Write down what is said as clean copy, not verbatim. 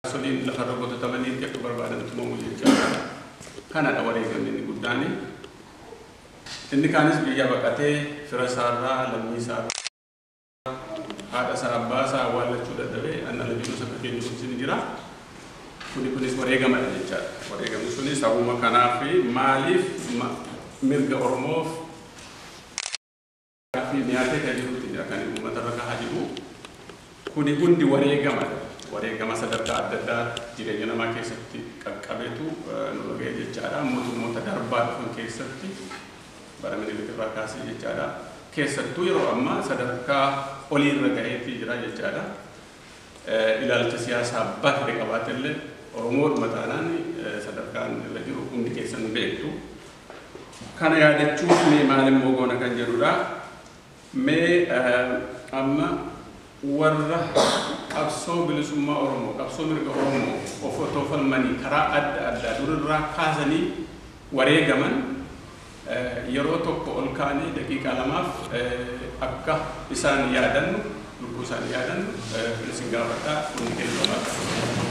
Jaarsoliin lafarra gotatamaniitti akka barbaadan tumamu jechaadha. Kanadha wareegamni inni guddaan. Inni kaanis biyya baqatee fira isaarraa, lammii isaarraa, haadha isaa, abbaa isaa awwaallachuu dadhabee anna lajuu saba keenya kunis ni jira. Kuni kunis wareegamadha jechaadha. Wareegamni sunis sabuma kanaaf maaliif mirga Oromoof fi nyaatee kan jirutti jira kan uummata irra gahaa jiru. Kuni hundi wareegamadha. Wareegama sadarkaa adda addaa jireenya namaa keessatti qaqqabeetu nurra ga'e jechaadha. Mootummoota darbaa dhufan keessatti bara Minilik irraa kaasee jechaadha. Keessattuu yeroo ammaa sadarkaa oliirra ga'eetii jira jechaadha. Ilaalcha siyaasaa abbaa fedhe qabaate illee Oromoodhuma taanaan sadarkaan irra jiru hundi keessan beektu. Kana yaadachuuf mee maal immoo goona kan jedhudha. Mee amma warra qabsoo bilisummaa Oromoo, qabsoo mirga Oromoo of otoo falmanii karaa adda addaa durirraa kaasanii wareegaman yeroo tokko ol kaanee daqiiqaa lamaaf akka isaan yaadannu, lubbuu isaanii yaadannu isin gaafadhaa, hundi keenya.